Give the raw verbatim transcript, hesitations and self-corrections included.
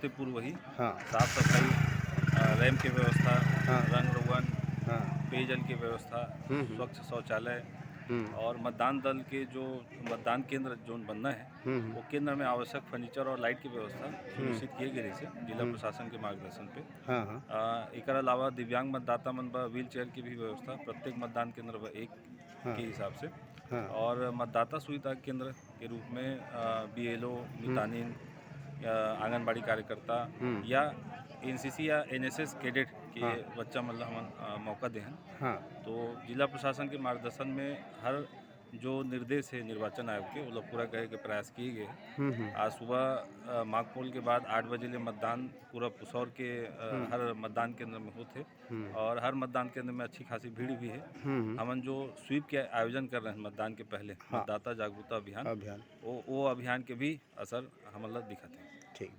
से पूर्व ही हाँ। साफ सफाई, अ, रैंप के व्यवस्था, हाँ। रंग रोगन, हाँ। पेयजल के व्यवस्था, हम्म, हम्म। स्वच्छ शौचालय हम्म। और मतदान दल के जो मतदान केंद्र जोन बनना है, हम्म, हम्म। वो केंद्र में आवश्यक फर्नीचर और लाइट की व्यवस्था सुनिश्चित किए गए रहिसे जिला हम्म। प्रशासन के मार्गदर्शन पे। हाँ, हाँ। अ, एकर अलावा दिव्यांग मतदाता मन बर व्हील चेयर की भी व्यवस्था प्रत्येक मतदान केंद्र पर एक हाँ। के हिसाब से हाँ। और मतदाता सुविधा केंद्र के रूप में बीएलओ, मितानिन, अ, आंगनबाड़ी कार्यकर्ता हम्म। या एनसीसी या एनएसएस कैडेट के हाँ। बच्चा मन ला हमन, अ, मौका देहन। हाँ। तो जिला प्रशासन के मार्गदर्शन में हर जो निर्देश है निर्वाचन आयोग के, ओला पूरा करे के प्रयास किए गए। हम्म, हम्म। आज सुबह, अ, माघ पोल के बाद आठ बजे ले मतदान पूरा पुसौर के, अ, हम्म। हर मतदान केंद्र में होत है हम्म। और हर मतदान केंद्र में अच्छी खासी भीड़ भी है। हम्म, हम्म। हमन जो स्वीप के आयोजन कर रहे हैं मतदान के पहले, हाँ। मतदाता जागरूकता अभियान, अभियान। वो, वो अभियान के भी असर हमन ला दिखत है। ठीक।